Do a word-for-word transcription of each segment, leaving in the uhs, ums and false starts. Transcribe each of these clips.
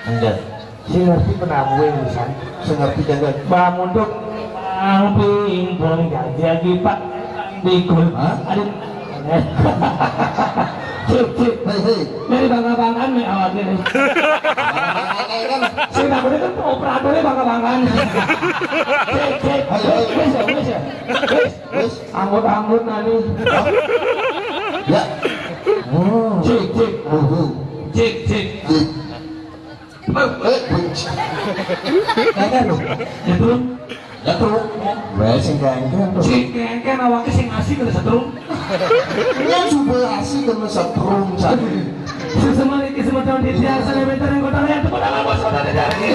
Enggak. Sing ngerti penabuh yang bisa, sing ngerti jangan. Bang untuk Bang Pingpong jadi lagi Pak Dikul. Hah? Aduh. Cip, cip. Hei, hei. Dari bangga-banggaan nih awalnya nih. Saya takutnya kan operatornya bangga-banggaan. Cip, cip. Hei, hei. Wis ya, wis ya. Wis. Wis. Anggut-anggut nanti. Ya. Oh. Cip, cip. Oh. Cip, cip. Cip. Eh, benci. Kagak loh. Ya tuh. Ya tuh. Wes sing kengken tuh. Sing kengken awake sing asik kena setrum. Ini juga asik kena setrum, Cak. Sesama niki semeton di tiang sana bentar yang kota raya tepuk tangan buat saudara dari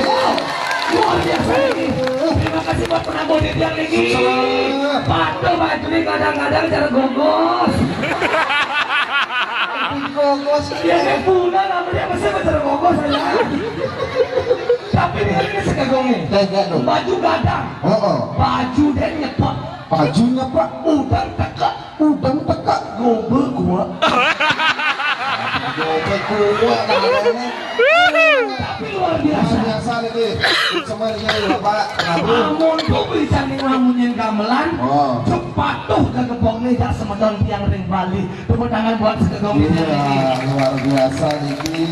luar biasa ini. Terima kasih buat penabuh di tiang niki. Sama. Patuh Pak Juli kadang-kadang cara gogos. Gogos. Ya saya pulang apa dia mesti cara gogos saya. Tapi ini ini sekagongnya. Kagak dong. Baju gadang. Heeh. Baju dia nyepot. Baju nyepot. Udang teka. Udang teka. Gobe gua. Gobe gua namanya. Tapi luar biasa. Luar biasa nih. Semua ini Bapak Prabu. Amun tuh bisa nih ngamunyin gamelan. Oh. Cuk patuh ke gepok nih jak semeton tiang ring Bali. Tepuk tangan buat sekagong. Iya, luar biasa niki.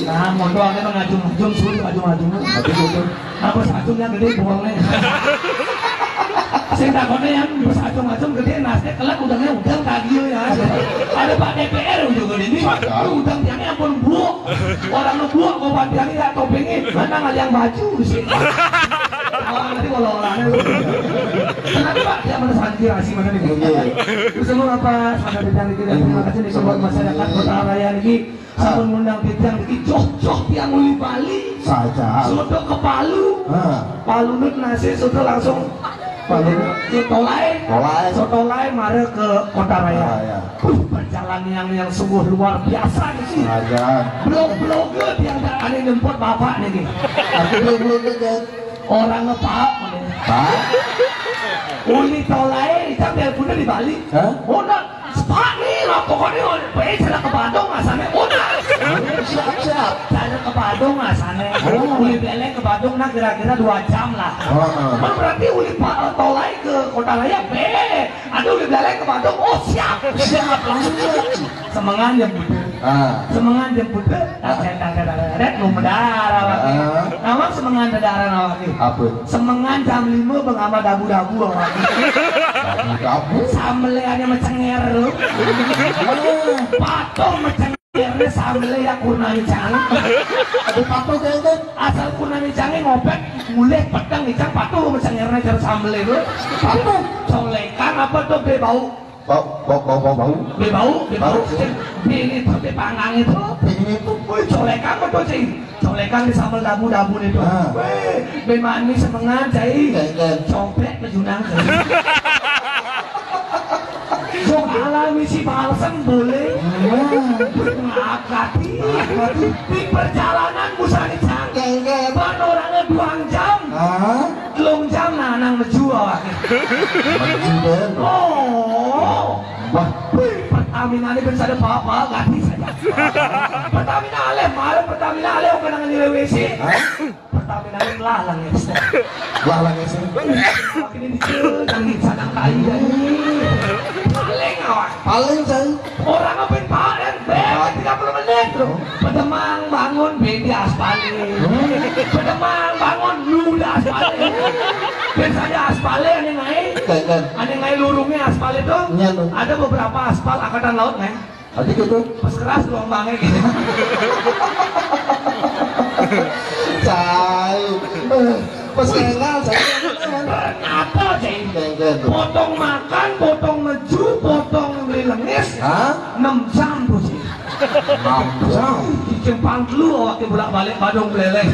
Nah, motor ini mengajung-ajung sulit maju-maju. Tapi betul. Aku satu yang gede buangnya. Sing takutnya yang satu-satu gede nasnya kelak udangnya udang tadi ya. Ada Pak D P R juga ini. Udang tiangnya ampun buak. Orang buak kok Pak tiangnya nggak topengnya. Mana nggak yang baju sih. Kalau nanti kalau orangnya. Kenapa Pak? Dia mana santi rasi mana nih? Iya. Terus semua apa? Terima kasih nih buat masyarakat Kota Raya ini. Sampun ngundang titiang niki joh-joh tiang uli Bali. Saja. Soto ke Palu. Heeh. Palu nut nasi soto langsung Palu. Soto lae. Tolai. Soto lae mare ke Kota Raya. Kota Raya. Uh, perjalanan yang yang sungguh luar biasa niki. Saja. Blok-blok tiang tak ada nyemput bapak niki. Aku belum belum kan. Orang ngepak. Pak. Uli tolai, kita biar bener di Bali. Hah? Oh, nah, sepak nih lah pokoknya. Bae jalan ke Bandung asane. Oh, nah. Siap, siap. Jalan ke Bandung asane. Oh. Uli belek ke Bandung nah kira-kira dua jam lah. Oh, oh. Kan berarti uli Pak tolai ke Kota Raya be. Aduh, uli belek ke Bandung. Oh, siap. Siap langsung siap. Semengan jam puter. Ah. Semengan jam puter. Ah. Tet, tet, tet, tet, tet, lu mendarah, Pak. Ah. Nama semengan mendarah, nama, Pak? Apa? Semengan jam lima bang sama dabu-dabu, Pak. Dabu-dabu? Sambelnya mecengar, lu. Ah. Patung mecengar, sambelnya kurna icang. Ada patung kayak itu? Asal kurna icangnya ngopek, mulai petang icang patung mecengarnya cara sambelnya, lu. Patung? Colekan apa tuh, be bau? Bau, bau, bau, bau, bau. Be bau, be bau. Bau. Bini tuh, be panggang itu. Bini itu. Wih, colekan betul, Cing. Colekan di sambal dabu-dabu itu. Ah. Wih, be manis semengan, Cai. Iya, iya. Copek pejunang, Cai. Sok alami si balsem boleh. Iya. Wih, ngakak hati. Ngakak hati. Di perjalanan busane cangkeng. Iya, iya. Ban orangnya dua jam. Ah. Telung jam nah nang meju awake. Meju, Ben. Oh. Wah. Wih, Pertamina ini bisa ada apa-apa, ganti saja. Pertamina alih, malah Pertamina alih, oke, nang nilai W C. Hah? Pertamina ini lah, lah, ya. Lah, lah, ya, sih. Ini dicil, yang di sana tai, ya, ini. Paling awak. Paling, Cai. Orang apa yang paling? Ber, tiga puluh menit, bro. Pedemang bangun, bini aspalin. Hmm. Pedemang bangun, lu udah aspalin. Biasanya aspalin, aneh naik. Kan, kan. Aneh naik lurungnya aspal itu. Iya, tuh. Ada beberapa aspal angkatan laut, nih. Tadi gitu. Pas keras gelombangnya gitu. Cai. Eh, pas kenal, Cai. Apa, Cai? Kan, kan, tuh. Potong makan, potong meju, potong beli lengis. Hah? Enam jam tuh, Cai. Mampus. Cicing pangkelu awake bolak-balik badung meleleh.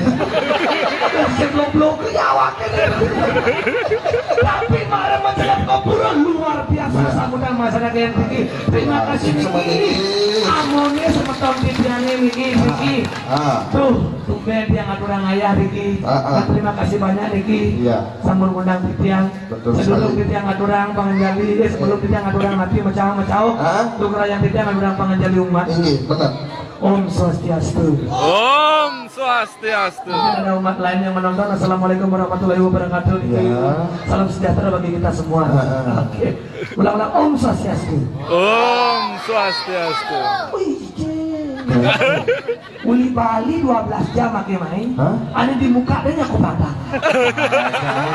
Cicing blok-blok ya awake. Tapi mare mencelep kopura luar biasa. Sambutan masyarakat yang tinggi. Terima kasih niki. Amone semeton titiange niki, niki. Ah. Tuh, tumben tiang aturang ayah niki. Ah, ah. Nah, terima kasih banyak niki. Iya. Sampun ngundang titiang. Betul. Sedurung sekali. Titiang aturang panganjali, eh, sebelum titiang aturang napi mecah-mecah. Ah. Tuh kerayang titiang aturang panganjali umat. Inggih, benar. Om Swastiastu. Om Swastiastu. Mungkin ada umat lain yang menonton. Assalamualaikum warahmatullahi wabarakatuh. Ya. Salam sejahtera bagi kita semua. Heeh. Oke. Ulang-ulang, Om Swastiastu. Om Swastiastu. Wih, uli Bali dua belas jam make main. Hah? Ane di muka dia nyaku padang.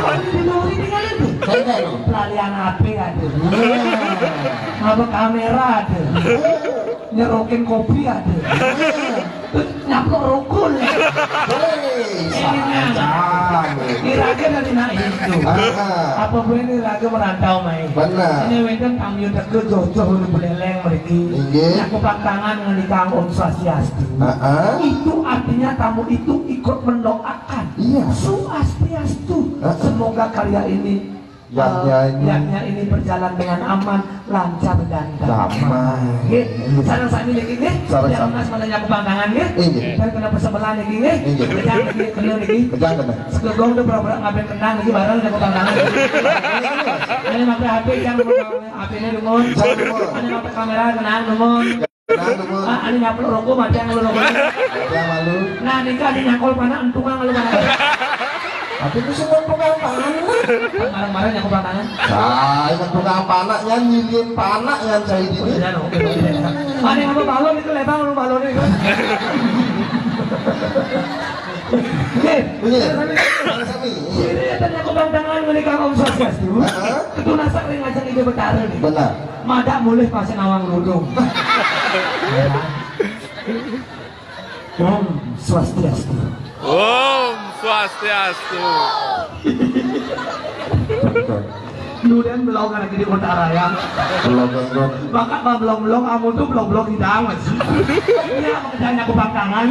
Ane di lori tinggal itu. Saya nggak tahu. Pelarian H P ada. Iya. Apa kamera ada. Nyerokin kopi ada. Terus nyaplok rokok. Hei, ini salah. Iraga dari nak itu. Ah. Apa gue ini raga merantau main. Benar. Ini wenten tamu teke jojo udah beleleng mereka. Iya. Nyaku tangan ngenikang Om Swastiastu. Ah, ah. Itu artinya tamu itu ikut mendoakan. Iya. Swastiastu. Ah, ah. Semoga karya ini Yadnya ini. Yadnya ini berjalan dengan aman, lancar dan damai. Damai. Nggih. Sareng sami niki nggih. Sareng sami. Tiang Mas malah nyapu pantangan nggih. Inggih. Dan kena sebelah niki nggih. Inggih. Kejang niki, kena niki. Kejang kena. Segegong tuh pura-pura ngaben kenang niki bareng nyapu pantangan. Ini mampir H P yang H P-nya dungun. Jangan dungun. Ini mampir kamera kenang dungun. Nah, teman. Ah, ane nyaplok rokok, mati anu rokok. Ada malu. Nah, nika ane nyakol panak, entungan lu panak. Tapi itu semua pegang tangan. Kan marah-marah nyakol panak. Saya pegang panak, yang nyilin panak, yang saya ini. Oh, iya, oke, oke. Ane apa balon itu lebar, lu balon itu. Oke. Iya. Sama-sama. Ini ya, tanya aku tantangan menikah Om Swastiastu. Heeh. Itu nasa ring ngajak ide betara nih. Benar. Madak mulih pasien awang ludung. Ya. Om Swastiastu. Om Swastiastu. Lu dan belong anak di kota raya. Belong, belong. Maka belong-belong, amun tuh belong-belong hidang, Mas. Iya, makanya aku bangkangan.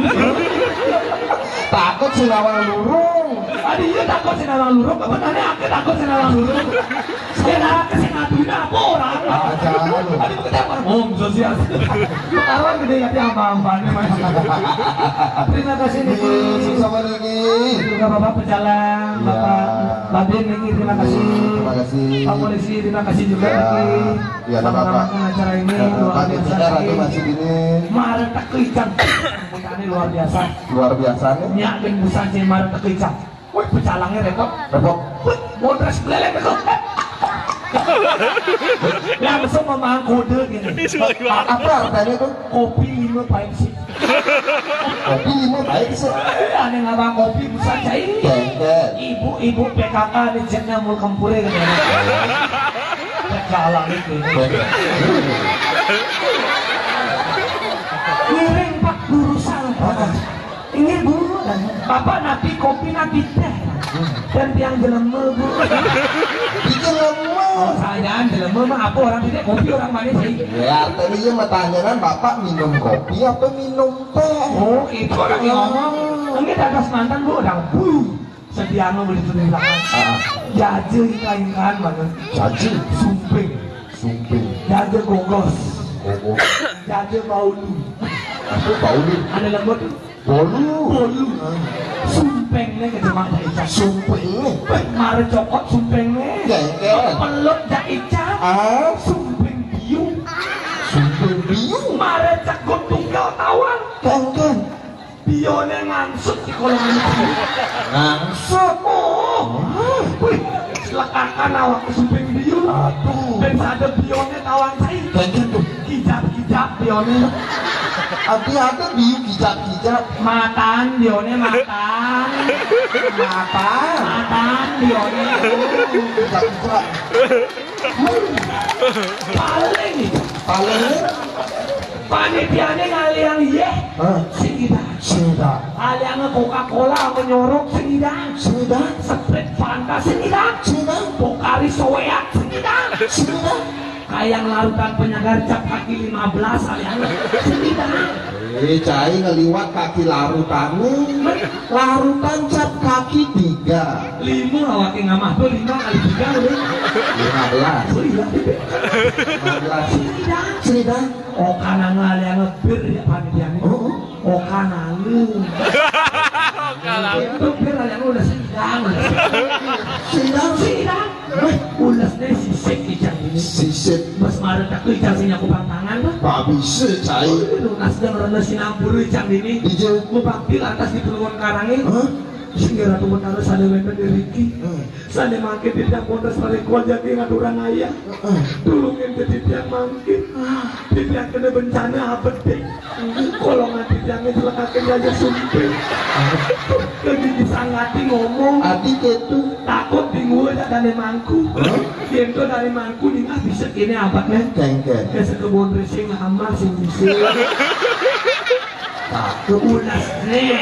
Takut si lawang lurung. Aduh, iya, takut si lawang lurung. Apa tanya aku takut si lawang lurung? Sing akeh sing ngaduin apa orang? Ah, jangan. Aduh, kita apa? Om Swastiastu. Ketahuan gede ya, dia apa-apanya, Mas. Terima kasih, niki. Iya, sama lagi. Juga Bapak Pecalang, iya. Bapak Babin, niki, terima kasih. Terima kasih. Pak Polisi, terima kasih juga, ya, niki. Iya, sama-sama acara ini, eh, luar biasa, niki. Masih gini. Mare teko ikan. Ini luar biasa. Luar biasa, nih. Nyak ben busan sih mare teko ikan. Wih, pecalangnya repot. Repot. Wih, modras beleleng itu. Langsung memang kode gini. Apa artinya tuh? Kopi lima baik sih. Kopi lima baik sih. Ada ngabang kopi busan cai. Ibu-ibu P K K di ceknya mul kempure gitu. Jalan itu. Ngiring Pak Gurusan. Ini Bu, Bapak napi kopi napi teh. Dan tiang jelema Bu. Itu jelema. Oh, saya jelema mah apa orang tidak kopi orang mana sih? Ya, artinya iya mah tanyakan Bapak minum kopi apa minum teh? Oh, itu orang yang ngomong. Ini atas mantan Bu, orang Bu. Sediano beli di belakang. Ah. Jaje ikan-ikan mana? Jaje. Sumping. Sumping. Jaje gogos. Gogos. Jaje baulu. Apa baulu? Ada lembut. Bolu. Bolu. Ah. Sumpengnya ke jemaah Daica. Sumpengnya. Weh, mare cokot sumpengnya. Jengkel. Peluk Daica. Ah. Sumpeng biu. Sumpeng biu. Mare cegut tunggal tawang. Jengkel. Bione ngangsut di kolong itu. Ngangsut. Oh. Wih, lekakan awak ke sumpeng biu. Aduh. Ben sadep bione tawang cai. Jengkel tuh. Kijap-kijap bione. Abi ada biu kijap-kijap. Matan bione matan. Matan. Matan bione. Kijap-kijap. Paling. Paling. Panitiane ngaliang yeh. Hah? Sing ida. Sing ida. Aliang Coca-Cola menyorok sing ida. Sing ida. Sprite Fanta sing ida. Sing ida. Pocari soeak sing ida. Sing ida. Kayang larutan penyegar cap kaki lima belas aliang sing ida. Eh, cai ngeliwat kaki larutan. Larutan cap kaki tiga. Lima awake ngamah tuh, lima kali tiga udah. Lima belas. Oh iya. Lima belas. Sini dah. Oh, kananga yang ngebir ya panitia nih. Oh, oh. Oh, kananga. Itu bir yang udah sidang, udah sidang. Sidang. Sidang. Weh, ules deh sisik ijang ini. Sisik. Mas marek tak ijang sing nyakup tangan lah. Pak bisa cai. Lunas dan rene sinampura ijang ini. Iya. Mubakti lantas di Pulungan Karangin. Hah? Sing Ratu Betara sane wenten di riki. Hmm. Sane mangke tidak wonten sare kol jagi ngaturang ayah. Heeh. Tulungin ke titiang mangke. Titiang kena bencana apa deh? Kalau nganti tiangnya celakakan aja sumpah. Lagi disangati ngomong. Ati ketu. Takut di gua tak dari mangku. Hah? Yang tuh dari mangku nih nggak bisa kini abad kan? Kengken. Ke sekebun racing hamar sing bisa. Takut. Ulas nih.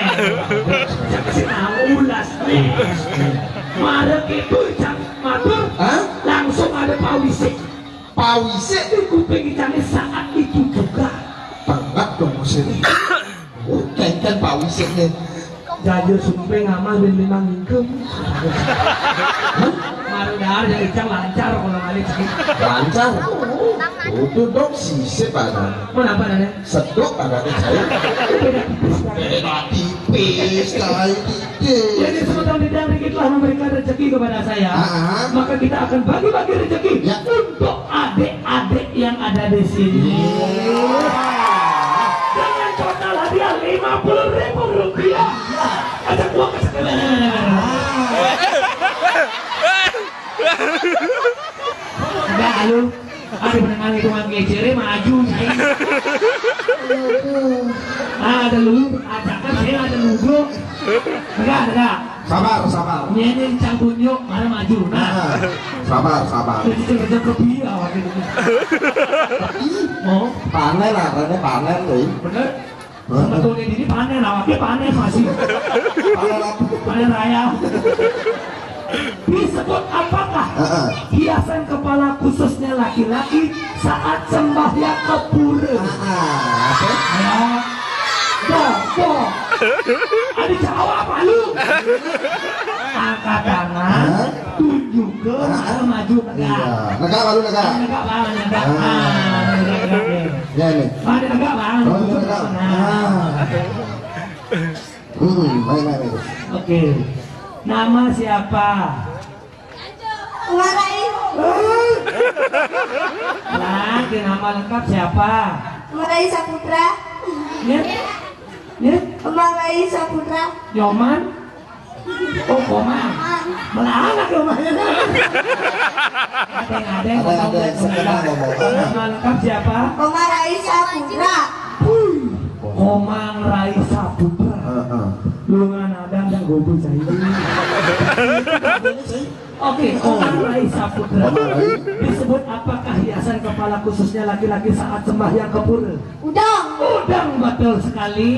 Siapa sih tahu ulas nih? Marek itu jam matur. Hah? Langsung ada pawisi. Pawisi di kuping ijangnya saat itu juga. Banget dong musim. Oh, kengken pawisi nih. Jaja sumping ngamah dan memang ngingkem. Marudar ya ijang lancar kalau ngalih sih. Lancar. Itu dong sisip ada. Kenapa ada? Sedok ada nih saya. Beda tipis. Beda tipis, cai tipis. Jadi sebelum tidak dikit telah memberikan rezeki kepada saya, ah, maka kita akan bagi-bagi rezeki, ya, untuk adik-adik yang ada di sini. Iya. Dengan total hadiah lima puluh ribu rupiah. Ajak gua ke sekolah. Enggak, lu. Aduh, dengan itu mah ngecere maju, cai. Ah, ada lu, ajakan saya ada ludo. Enggak, enggak. Sabar, sabar. Ini, ini cang tunjuk, mana maju. Nah. Nah, sabar, sabar. Jadi kerja ke dia, wakil ini. Ih, oh, panen lah, panen, panen tuh. Bener? Sebetulnya ini panen, awaknya panen masih. Panen apa? Panen raya. Disebut apakah, heeh, hiasan kepala khususnya laki-laki saat sembahyang ke pura? Heeh, apa? Ya. Dah, dah. Ada jawab apa lu? Angkat tangan, hah? Tunjuk ke, hah? Maju negak. Iya. Negak, lalu negak. Negak, Bang, negak. Ah. Ah, negak, negak, negak. Ya, ini. Mana enggak, Bang? Oh, enggak, enggak. Nah. Ah. Hmm, baik, baik, baik. Oke. Nama siapa? Marai. Lagi nama lengkap siapa? Marai Saputra. Ya? Ya? Marai Saputra. Nyoman? Oh, Komang. Malah anak rumahnya. Ada, ada, ada, ada, ada, ngomong. Nama lengkap siapa? Komang Raisa Putra. Wih, Komang Raisa Putra. Heeh. Lu ngan ada, ada goblok saya. Oke, Komang Raisa Putra. Komang Rai. Disebut apakah hiasan kepala khususnya laki-laki saat sembahyang ke pura? Udang. Udang, betul sekali.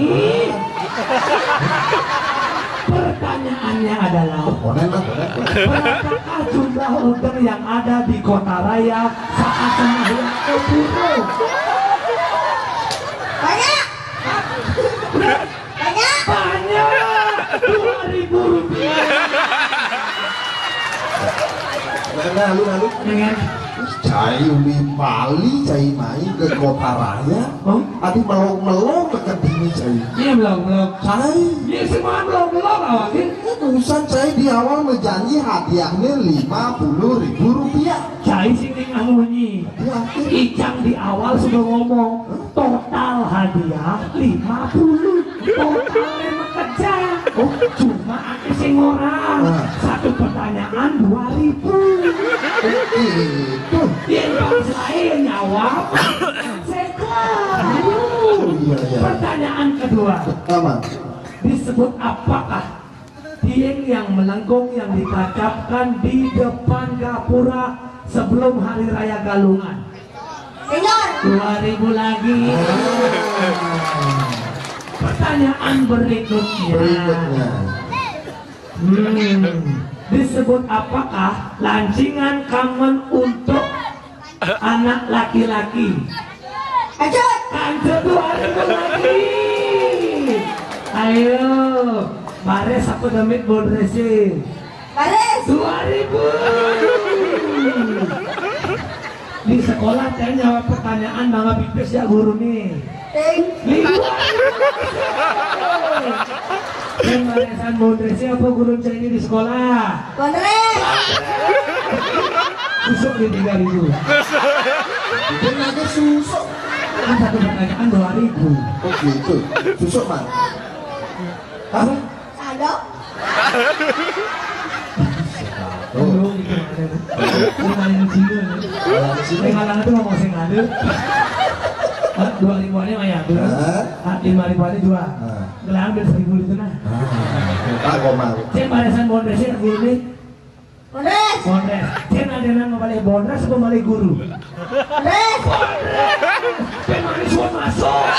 Pertanyaannya adalah, oh, boleh lah, boleh, boleh. Berapakah jumlah udang yang ada di Kota Raya saat sembahyang ke pura? Banyak. Banyak. Banyak. Dua ribu rupiah. Nah, nah, lu, nah, lu. Dengan cai uli Bali, cai mai ke Kota Raya. Hah? Adi melong-melong ke dini, cai. Iya, melong-melong. Cai. Iya, semua melong-melong awaknya. Urusan cai di awal menjanji hadiahnya lima puluh ribu rupiah. Cai sing nengah munyi. Iya. Icang di awal sudah ngomong, hah? Total hadiah lima puluh. Totalnya mah kejar. Oh, cuma ake sing orang. Nah. Satu pertanyaan dua ribu. Oh, gitu. Yang bang saya jawab. Sekian. Oh, iya, iya. Pertanyaan kedua. Apa? Disebut apakah dieng yang melengkung yang ditancapkan di depan gapura sebelum Hari Raya Galungan? Senior. Dua ribu lagi. Ah. Pertanyaan berikutnya. Berikutnya. Hmm. Disebut apakah lancingan kamen untuk anak laki-laki? Lanjut. Lanjut dua ribu lagi. Ayo, baris apa demit bondrese? Baris. Dua ribu. Di sekolah saya jawab pertanyaan nama pipis ya guru nih. Ting. Lima. Yang barisan bondrese apa guru saya ini di sekolah? Bondres. Susuk di tiga ribu. Dia lagi susuk. Kan satu pertanyaan dua ribu. Oh gitu. Susuk, Mas. Hah? Sado. Oh. Dulu itu ada. Ini main Cina nih. Main ngalang itu ngomong sing ada. Dua ribuannya mah ya, dulu. Hah? Ah, lima ribuannya dua. Hah? Gelang dan seribu itu nah. Ah, koma. Cek barisan bondrese guru nih. Bondres. Bondres. Cek ada nama balik bondres apa balik guru? Bondres. Bondres. Cek manis buat masuk.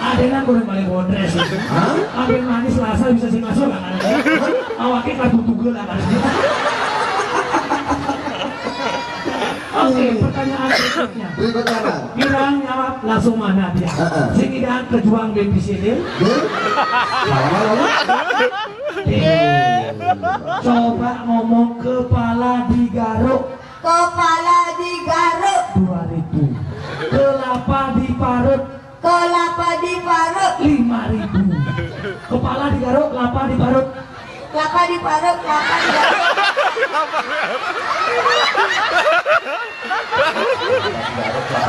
Ada nang boleh balik bondres. Hah? Ada manis rasa bisa sih masuk lah. Awaknya kartu tugel lah. Oke, pertanyaan berikutnya. Berikutnya, Bang. Pirang nyawab langsung mana dia? Heeh. Sing idang kejuang B P C D. Dia? Salah, salah. Dia. Coba ngomong kepala digaruk. Kepala digaruk. Dua ribu. Kelapa diparut. Kelapa diparut. Lima ribu. Kepala digaruk, kelapa diparut. Kelapa diparut, kelapa digaruk.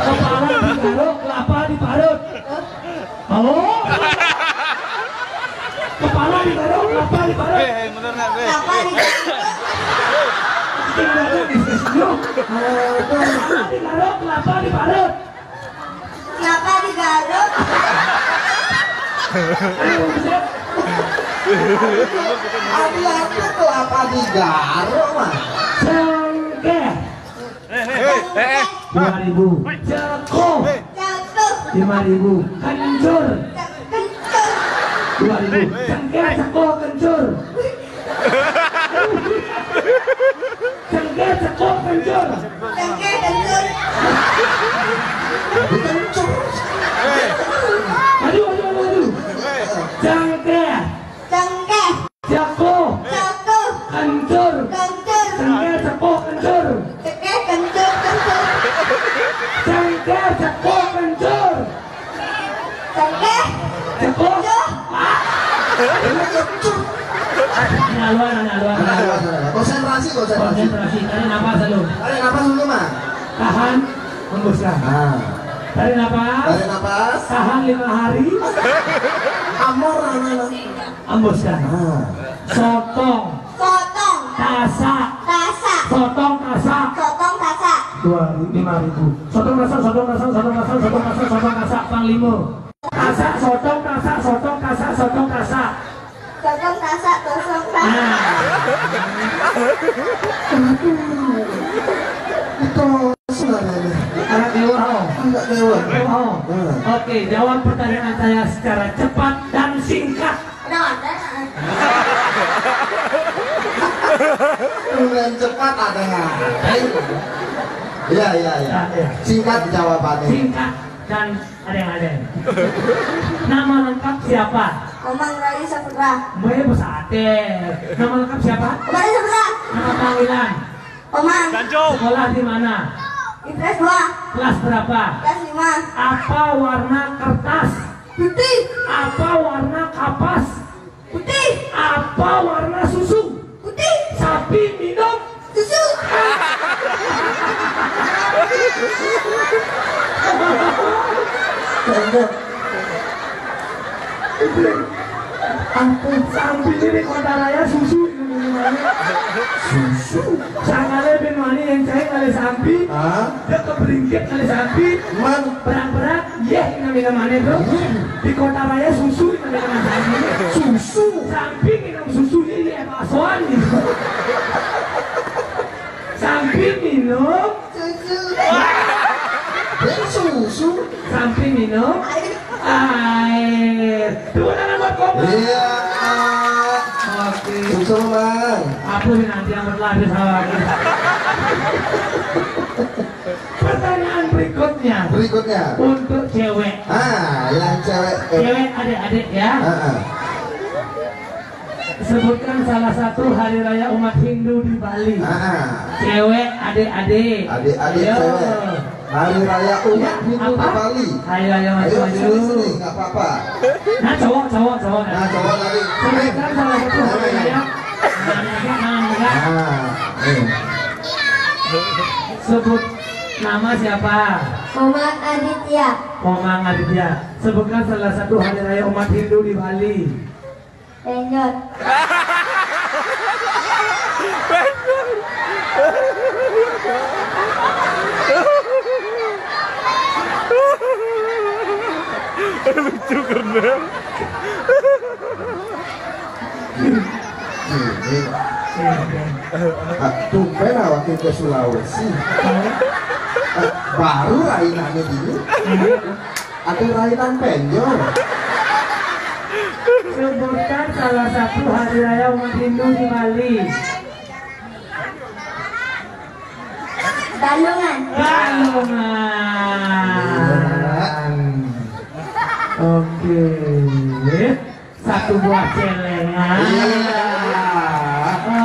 Kepala digaruk, kelapa diparut. Oh. Kepala digaruk, kelapa diparut. Eh, bener nggak, Bre? Kelapa digaruk. Tidak ada diskusi dulu. Kepala digaruk, kelapa diparut. Siapa digaruk? Ada apa tuh, apa digaruk, Mas? Cengkeh. Dua ribu. Cekuh. Cekuh. Lima ribu. Kencur. Kencur. Dua ribu. Cengkeh, cekuh, kencur. Cengkeh, cekuh, kencur. Cengkeh, kencur. Kencur. Aduh, aduh, aduh, aduh. Cengkeh. Cengkeh. Cekuh. Cekuh. Kencur. Kencur. Cengkeh, cekuh, kencur. Cengkeh, kencur, kencur. Cengkeh, cekuh, kencur. Cengkeh. Cekuh. Cekuh. Ah. Ini kencur. Ini haluan, ini haluan. Konsentrasi, konsentrasi. Konsentrasi. Tarik napas dulu. Tarik napas dulu, Mas. Tahan. Hembuskan. Nah. Tarik napas. Tarik napas. Tahan lima hari. Amor, anak-anak. Hembuskan. Nah. Sotong. Sotong. Tasak. Tasak. Sotong tasak. Sotong tasak. Dua, lima ribu. Sotong tasak, sotong tasak, sotong tasak, sotong tasak, sotong tasak, panglima. Tasak, sotong tasak, sotong tasak, sotong tasak. Sotong tasak, sotong tasak. Nah. Itu sebenarnya. Anak dewa, oh. Anak dewa. Dewa, oh. Hmm. Oke, jawab pertanyaan saya secara cepat dan singkat. Ada, ada. Kemudian cepat ada yang ada. Iya, iya, iya. Ya, ya. Singkat jawabannya. Singkat dan ada yang ada. Nama lengkap siapa? Omang Rai Saputra. Gue besate. Nama lengkap siapa? Omang Rai Saputra. Nama panggilan? Omang. Sekolah di mana? I P S dua. Kelas berapa? Kelas lima. Apa warna kertas? Putih. Apa warna kapas? Putih. Apa warna susu? Putih. Sapi minum? Susu. Enggak. Apa? Sapi ini di Kota Raya susu. Susu. Sangkale bin Mani yang cai kali sampi. Ah? Dia keberingkit kali sampi. Man. Berat-berat, yeh, ini minum aneh, bro. Hmm. Di Kota Raya susu, ini minum sampi. Susu. Sampi minum susu, ini ya, baksoan gitu. Sampi minum. Susu. Dia susu. Sampi minum. Air. Air. Tepuk tangan buat Komang. Iya. Oke. Selamat. Apa ni nanti yang berlari sama lagi? Pertanyaan berikutnya. Berikutnya. Untuk cewek. Ah, yang cewek. Eh. Cewek adik-adik ya. Ah, ah. Sebutkan salah satu hari raya umat Hindu di Bali. Ah, ah. Cewek adik-adik. Adik-adik. Ayo. Cewek. Hari raya umat Hindu di Bali. Ayo, ayo, maju, ayo, maju. Sini, sini, nggak apa-apa. Nah, cowok, cowok, cowok. Nah, cowok tadi. Sebutkan salah satu hari raya. Nah, ini. Sebut nama siapa? Komang Aditya. Komang Aditya. Sebutkan salah satu hari raya umat Hindu di Bali. Penjor. Lucu karena. Ini. Ah, tumben awake ke Sulawesi. Ah, baru rainane dulu. Ada rainan penjor. Sebutkan salah satu hari raya umat Hindu di Bali. Balungan. Balungan. Oke. Satu buah celengan. Iya.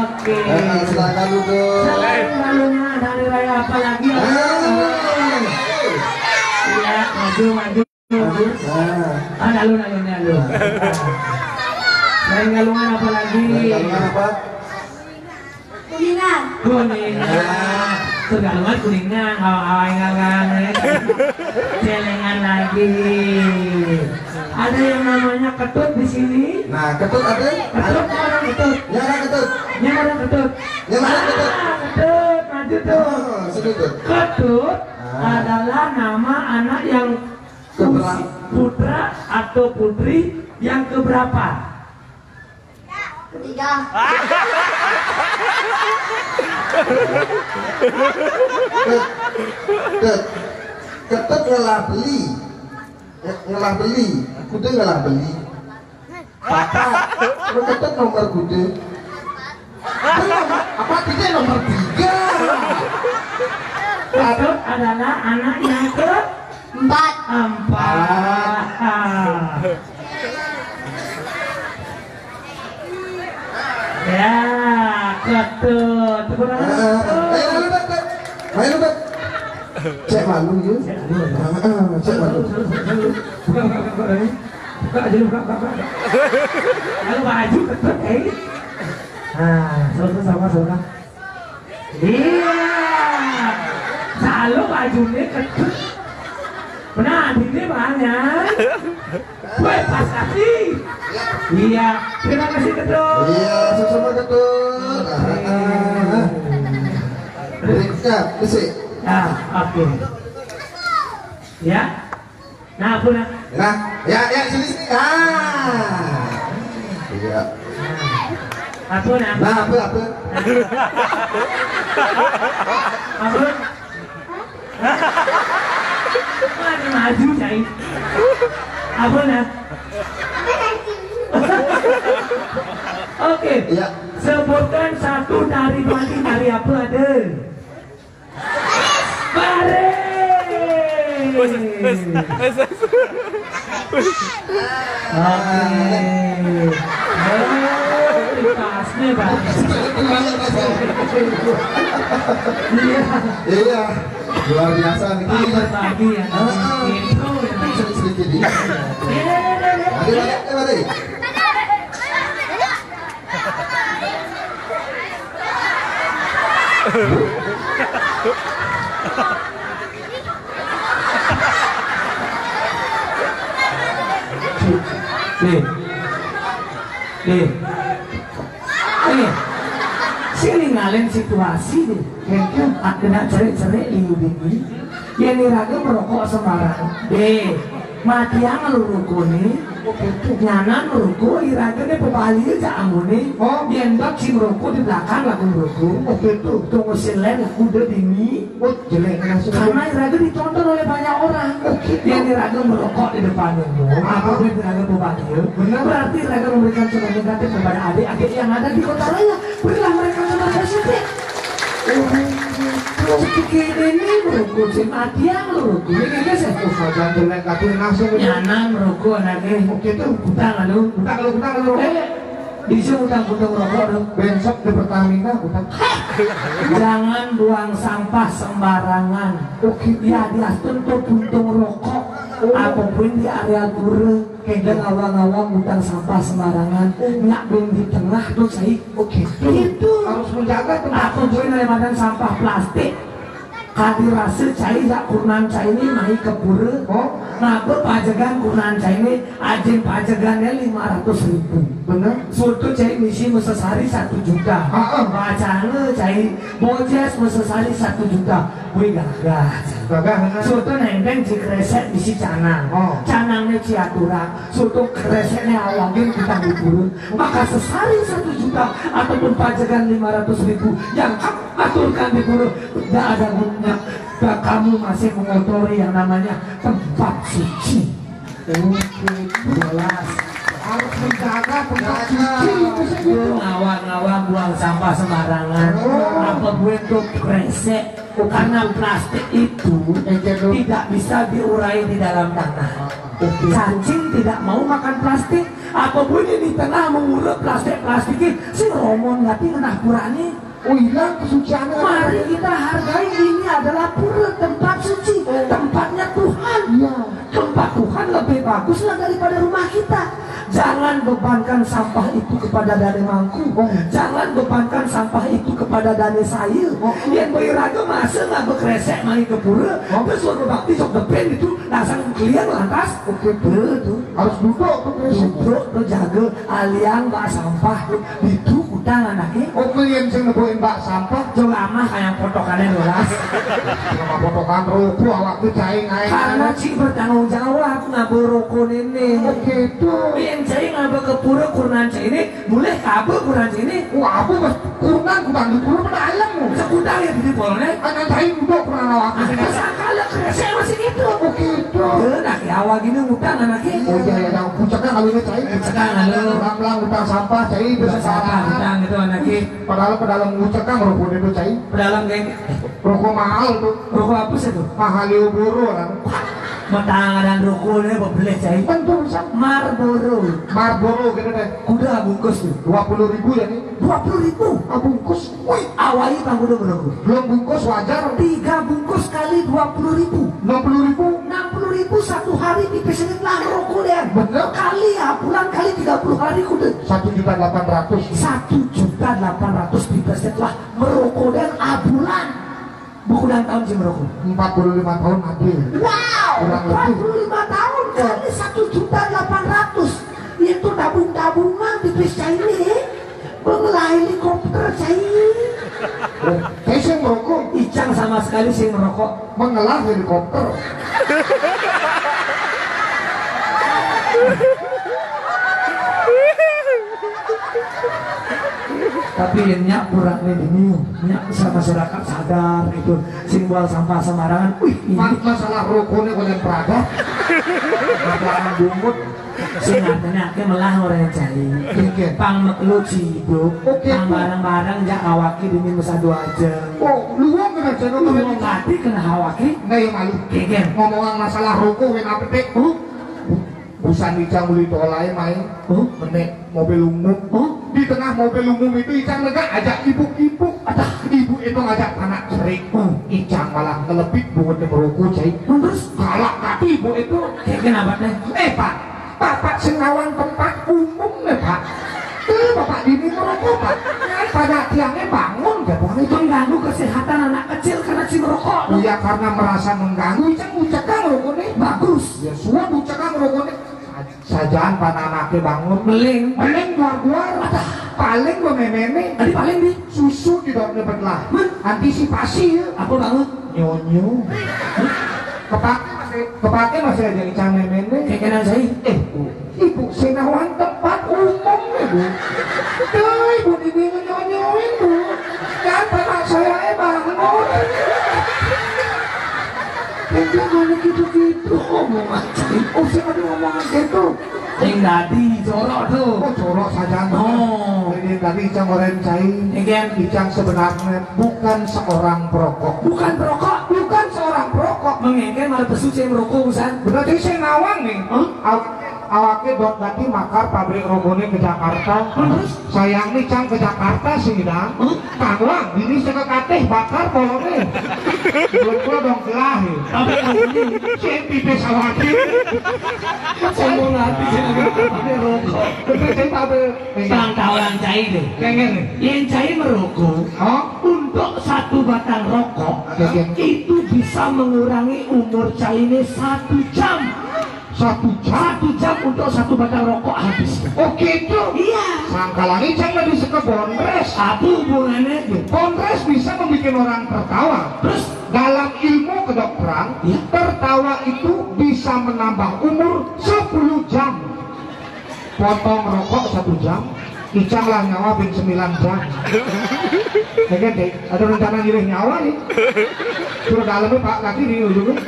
Oke. Eh, silakan duduk. Selain balungan, hari raya apa lagi? Ah. Iya, maju, maju. Ah, alun, alun, alun. Selain galungan apa lagi? Selain galungan apa? Kuningan. Kuningan. Terus galungan Kuningan, hawa-hawa galungan, ya. Celengan lagi. Ada yang namanya Ketut di sini? Nah, Ketut ada? Ketut, mana Ketut? Ya, ada Ketut. Ya, mana Ketut? Ya, mana Ketut? Ah, Ketut, maju tuh. Oh, sini tuh. Ketut adalah nama anak yang Kebera- usi-, putra atau putri yang keberapa? Ketiga. Ket-, ket-, Ketut ngelah beli. Nge-, ngelah beli. Kuda ngelah beli. Papa, lu Ketut nomor kuda. Apa tidak nomor tiga? Ketut adalah anak yang keempat. Empat. Ya, Ketut. Tepuk tangan. Eh, eh, eh, ayo, ayo, Bet, Bet. Ayo, Bet. Cek malu, yuk. Cek malu. Ah, ah, cek malu. Salut, salut, salut, salut. Buka, buka, buka, buka. Buka aja, buka, buka, buka. Lalu maju, Ketut, eh. Nah, salut sama, salut. Iya. Selalu bajunya Ketut. Benar, ini banyak. Weh, pas kasih. Iya, terima kasih, Ketut. Iya, sama-sama, Ketut. Oke. Ah, ah, ah. Berikutnya, besi. Ah, oke. Ya. Nah, apa nak? Nah, ya, ya, sini, sini. Ah. Iya. Apa nak? Nah, apa, apa? Apa? Mana maju, cai? Apa nak? Oke. Iya. Sebutkan satu tari Bali, tari apa ada? Baris. Wes, wes, wes, wes. Oke. Oh, dikasih, Pak. Iya. Iya. Luar biasa nih. Pak, berbagi ya. Ah, ah. Itu ya. Sedikit-sedikit ini. Iya, iya, iya, iya. Mari, mari, mari. Nih. Nih. Nih. Sini ngalin situasi nih. Mungkin kena cerik-cerik liu dingin. Yang niraga merokok sembarangan. Deh. Mati yang ngeluru kuning. Nyanan merokok, iraga deh pebaliu jak amune. Oh. Yen bab si merokok di belakang lagu merokok. Oh, gitu. Tunggu silen lagu deh dini. Oh, jelek langsung. Karena iraga ditonton oleh banyak orang. Oh, gitu. Yang iraga merokok di depan umum, apa pun iraga pebaliu. Benar. Berarti iraga memberikan contoh negatif kepada adik-adik yang ada di kota raya. Berilah mereka contoh positif. Oh, gitu. Seperti ini merokok, si mati yang merokok. Ini kan saya. Oh, saja jelek, tapi langsung. Nyanan merokok anaknya. Oh, gitu. Utang lalu. Utang lalu, utang lalu. Eh, bisa utang, utang rokok dong. Besok di Pertamina, utang. Jangan buang sampah sembarangan. Oh, gitu. Ya, diastun tuh puntung rokok. Oh. Apapun di area pura. Kagak ngawang-ngawang utang sampah sembarangan. Oh. Nyak beng di tengah tuh, cai. Oh, gitu. Gitu. Harus menjaga tempat. Apapun daripada sampah plastik. Kadi rasa cai jak kurnan cai ini mai ke pura. Oh. Ngaba pajegan kurnan cai ini, ajin pajegannya lima ratus ribu. Bener. Soto cai misi mesesari satu juta. Ah, ah. Bacana cai bojes mesesari satu juta. Wih, gagah. Gagah, bener. Soto nenteng ci kresek misi canang. Oh. Canangnya ci aturang. Soto kreseknya awagin kita bubur. Maka sesari satu juta ataupun pajegan lima ratus ribu yang kamu aturkan di pura, tidak ada gunanya. Dan kamu masih mengotori yang namanya tempat suci. Oke, jelas. Harus menjaga tempat suci, maksudnya gitu. Ngawang-ngawang buang sampah sembarangan. Oh. Apa gue tuh kresek? Karena plastik itu tidak bisa diurai di dalam tanah. Oke. Cacing tidak mau makan plastik. Apa bunyi di tengah mengurut plastik-plastik ini? Si Romon ngerti kena pura nih. Oh, hilang kesuciannya. Mari kita hargai, ini adalah pura, tempat suci, tempatnya Tuhan. Iya. Tempat Tuhan lebih baguslah daripada rumah kita. Jangan bebankan sampah itu kepada dane mangku. Oh. Jangan bebankan sampah itu kepada dane saya. Oh. Yang beriraga masa nggak berkresek main ke pura, oh, terus suruh bakti sok depan itu, langsung keliang lantas. Oke, betul. Harus duduk tuh, Chris. Duduk tuh, jaga aliang bak sampah tuh. Itu utang anaknya. Oh, kalian sing nebuin bak sampah. Coba amah kayak potokannya luas. Sama potokan rubuh waktu cai naik. Karena cik bertanggung jawab ngabur rokok ini. Oke, itu. Yang cai ngabur ke pura kurnan cai ini, boleh kabur kurnan cai ini. Wah, aku mas kurnan, kurnan di pura pada ayam. Sekudang ya di polnya. Anak cai udah kurang awak. Sakala kresek masih gitu. Oke, itu. Nah, ya, awal gini ngutang anaknya. Oh, iya, iya, yang puncaknya kalau ini cai. Puncaknya kalau. Pelan-pelan utang sampah, cai, utang sampah, besar. Utang gitu anaknya. Padahal, padahal ngucekang rokok itu, cai. Padahal kayak rokok mahal tuh. Rokok apa sih tuh? Mahalio boro kan. Matangaran rokok ini apa beli, cai? Tentu bisa. Marlboro. Marlboro gitu deh. Kuda bungkus tuh. Dua puluh ribu ya nih. Dua puluh ribu. Ah, bungkus. Wih, awalnya bang udah menunggu. Belum bungkus wajar. Tiga bungkus kali dua puluh ribu. Enam puluh ribu. Enam puluh ribu satu hari dipesenin lah rokok deh. Bener. Kali ya, bulan kali tiga puluh hari kuda. Satu juta delapan ratus. Satu juta delapan ratus dipeset lah merokok dan abulan. Buku dan tahun sih merokok. Empat puluh lima tahun mati. Wow, kurang lebih. Empat puluh lima tahun kali satu juta delapan ratus. Itu tabung-tabungan di pis cai ini. Mengelah helikopter cai. Oh, kayak sih merokok. Icang sama sekali sih merokok. Mengelah helikopter. Tapi yang nyak kurang nih, ini nyak sama masyarakat sadar gitu. Sing buang sampah sembarangan. Wih, ini. Ma-, masalah rokoknya boleh peragat. Masalah bungut. Sing artinya akeh melah orang yang cari. Oke. Pang mekelu ciduk. Oke, pang tuh. Barang-barang jak awaki demi masa dua aja. Oh, luang kena channel. Luang kena hati kena awaki. Nggak ya malu. Oke, oke. Ngomong masalah rokok, kena petik. Oh. Busan icang beli tolai main. Oh. Menek mobil umum. Oh. Di tengah mobil umum itu icang negak ajak ibu-ibu. Adah. Ibu itu ngajak anak cerik. Oh. Icang malah ngelebit bungut merokok, cai. Terus? Galak tapi ibu itu. Kayak kenapa teh? Eh, Pak. Bapak sing ngawang tempat umum nih, Pak. Tuh, Bapak dini merokok, Pak. Pada tiangnya bangun, ya, Pak. Itu mengganggu kesehatan anak kecil karena si merokok. Iya, karena merasa mengganggu, cek ucekang rokok nih. Bagus. Ya, suap ucekang rokok nih. Sajaan pan anaknya bangun. Beling. Beling luar-luar. Paling gue memene. Tadi paling di? Susu di dalamnya belah. Antisipasi ya. Apa bangun? Nyonyo. Kepake masih, kepake masih aja icang memene. Kayak kenal saya. Eh, Ibu, sing nawang tempat umum nih, Bu. Tuh, Ibu, ini ngenyonyoin, Bu. Kan bapak saya, eh, bangun. Dia mana gitu-gitu omongan. Oh, siapa dia ngomong gitu? Yang tadi jorok tuh. Oh, jorok saja. Oh. Jadi tadi Icang orang cai. Iya. Icang sebenarnya bukan seorang perokok. Bukan perokok? Bukan seorang perokok. Mengengke malah pesu cai merokok, Busan. Berarti saya nawang nih. Hah? Aw-, awake dot dati makar pabrik rokoknya ke Jakarta. Terus? Sayang nih, Cang, ke Jakarta sih, Dang. Hah? Tangwang, ini sekekateh bakar polone. Belum dong gelah ya. Tapi kalau ini, saya pipis awake. Sombong hati, saya lagi pakai rokok. Betul, saya tak ada. Bang, tahu yang cai deh. Pengen nih. Yang cai merokok, hah? Untuk satu batang rokok, oke, oke, itu bisa mengurangi umur cai ini satu jam. Satu jam? Satu jam untuk satu batang rokok habis. Oh, gitu? Iya. Sangka lagi cang lebih suka bondres. Apa hubungannya? Bondres bisa membuat orang tertawa. Terus? Dalam ilmu kedokteran, iya, tertawa itu bisa menambah umur sepuluh jam. Potong rokok satu jam, Icang lah nyawa bin sembilan jam. Ya kan, Dek? Ada rencana nyilih nyawa nih. Suruh dalamnya, Pak, lagi nih, dulu.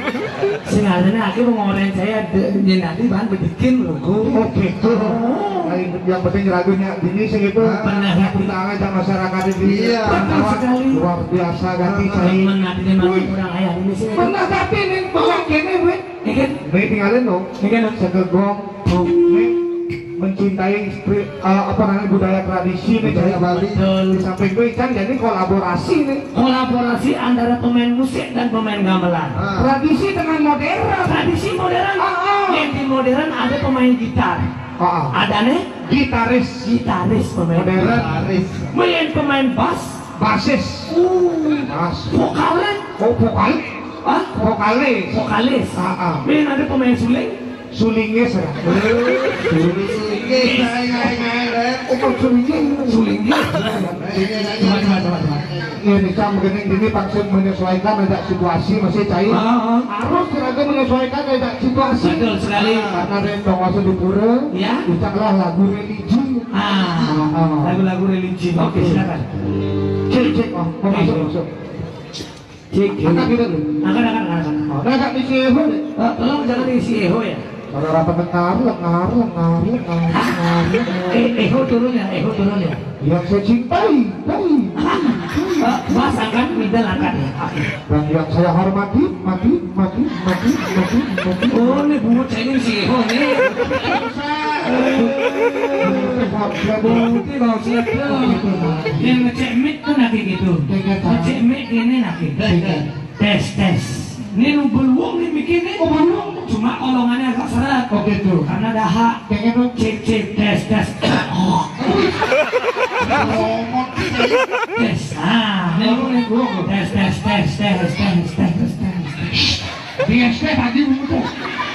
Sing adanya aku mau ngoren saya de-, nyen nanti bahan bedikin loh, Bu. Oh, gitu. Oh. Nah, yang penting lagunya ini sih itu. Benar. Aku tangan sama masyarakat ini. Iya. Betul sekali. Luar biasa, ganti saya. Teman nanti dia makin kurang ayah ini sih. Benar, tapi ini bukan gini, Bu. Iya kan? Ini tinggalin dong. Iya kan? Segegong. Nih, mencintai spri-, eh, apa namanya, budaya tradisi nih, budaya Bali. Betul. Di samping itu Icang jadi kolaborasi nih. Kolaborasi antara pemain musik dan pemain gamelan. Ah. Tradisi dengan modern. Tradisi modern. Ah, ah. Yang di modern ada pemain gitar. Ah, ah. Ada nih? Gitaris. Gitaris pemain. Modern. Gitaris. Main pemain bass. Basis. Uh. Bass. Vokalis. Oh, vokalis. Hah? Vokalis. Vokalis. Ah, ah. Main ada pemain suling. Sulingis ya? Sulingis, naik, naik, naik, naik. Oh, kok sulingis? Sulingis. Coba, coba, coba, coba. Iya, nih, Cang, begini, ini pangsit menyesuaikan aja situasi, masih cair. Ah, ah. Harus kira-kira menyesuaikan aja situasi. Betul sekali. Karena ada yang dong masuk di pura, ya. Ucaplah lagu religi. Ah, ah, ah, lagu-lagu religi. Oke, silakan. Cek, cek, oh, mau masuk, ayo, masuk. Cik, angkat gitu tuh. Angkat, angkat, angkat, angkat. Oh, nah, angkat di si Eho deh. Eh, tolong jangan di si Eho ya. Kalau rapat dengar, lengar, lengar, lengar, lengar, lengar. Eh, Eho turun ya, Eho turun ya. Yang saya cintai, tai, tai. Eh, Mas angkat, middle angkat ya. Oke. Dan yang saya hormati, mati, mati, mati, mati, mati. Oh, ini bungut saya ini si Eho nih. Bungut, bungut, bungut. Yang ngecek mic tuh nanti gitu. Ngecek mic ini nanti. Tes, tes. Ini lu beluang nih bikin nih. Oh, beluang. Cuma kolongannya agak seret. Oh, gitu. Karena dahak. Pengen lu. Cek, cek, tes, tes. Ngomong. Tes. Ah, ini lu nih. Tes, tes, tes, tes, tes, tes, tes, tes. Di S T tadi begitu.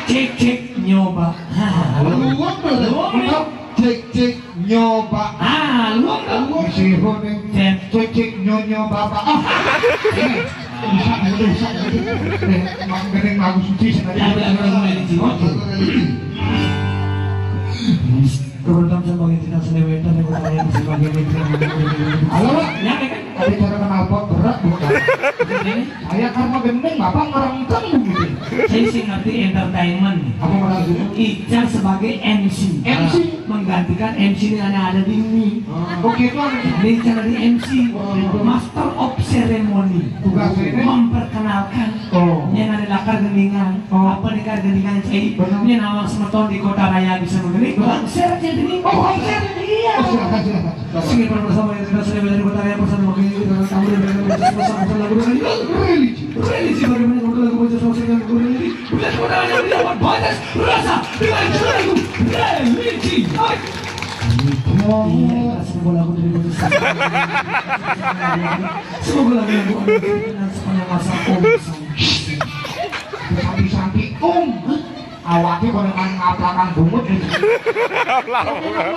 Cek, cek, nyoba. Ah, beluang tuh. Beluang nih. Cek, cek, nyoba. Ah, lu kan? Lu si Ibu nih. Cek. Cek, cek, nyonyo, bapak. Ah. Eh, bisa, bisa, bisa. Eh, emang gede, bagus suci, sengaja. Ya, ya, ya, ya, ya. Oke. Terutama sama kita sendiri, kita yang bermain sebagai mitra. Halo, Pak. Ya, ya, kan? Ada cara kenal pot berat, bukan? Ini? Saya karena gendeng, Bapak ngerengkeng gitu. Saya sih ngerti entertainment. Apa maksudnya? Ica sebagai M C. M C? Menggantikan M C yang ada di ini. Oh, gitu. Jadi Ica dari M C. Oh. Master of Ceremony. Tugasnya ini? Memperkenalkan. Oh. Yang ada lakar gendingan. Oh. Apa nih kar gendingan, Cai? Benar. Ini nawang semeton di kota raya bisa begini. Benar. Konser, Cai, ini. Oh, konser. Iya. Oh, silakan, silakan. Sini para bersama yang sudah saya belajar berkarya bersama wakil itu dengan tamu dan dengan bersama sama lagu dengan religi. Religi bagaimana kalau lagu baca sama dengan lagu religi? Bukan kemenangan yang mendapat batas rasa dengan judul lagu religi. Iya, semoga lagu dari baca sama. Semoga lagu yang buat dengan sepanjang masa Om. Sampai-sampai Om. Awake kok nang ngaplakan bungut iki.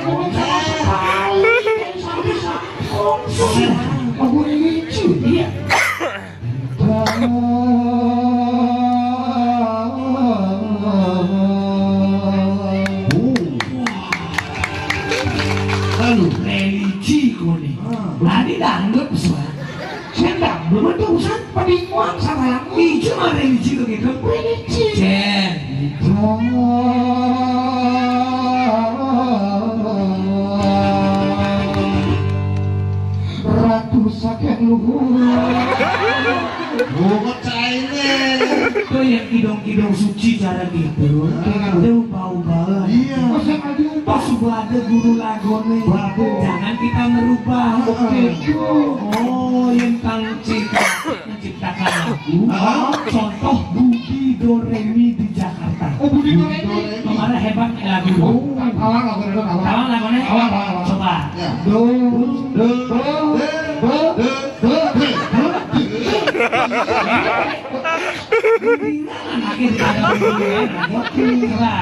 Bungut sama sekali. Aku lucu. Iya. Wah, sama yang hijau ada hijau gitu. Cen. Ratu sakit luhur. Bungut caine. Itu yang kidong-kidong suci cara gitu. Itu ubah-ubah. Iya. Pas ada guru lagone. Bagus. Jangan kita merubah. Oke. Oh, yang kang cinta menciptakan lagu. Contoh Budi Doremi di Jakarta. Oh, Budi Doremi. Kemarin hebat lagu. Oh, kawan lagu itu kawan. Kawan lagunya? Kawan, kawan, kawan. Coba. Ya. Do, do, do, do, do, do. Anaknya di mana? Coba.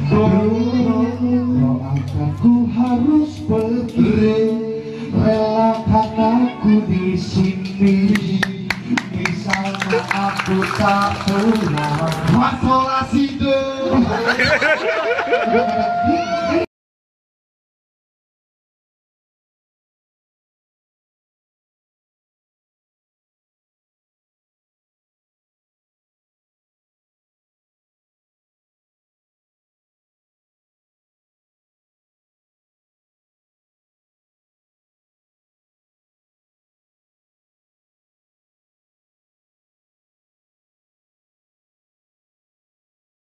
Do, do, do. Doakan ku harus pergi, relakan aku di sini. Di sana aku tak pulang. Masalah side.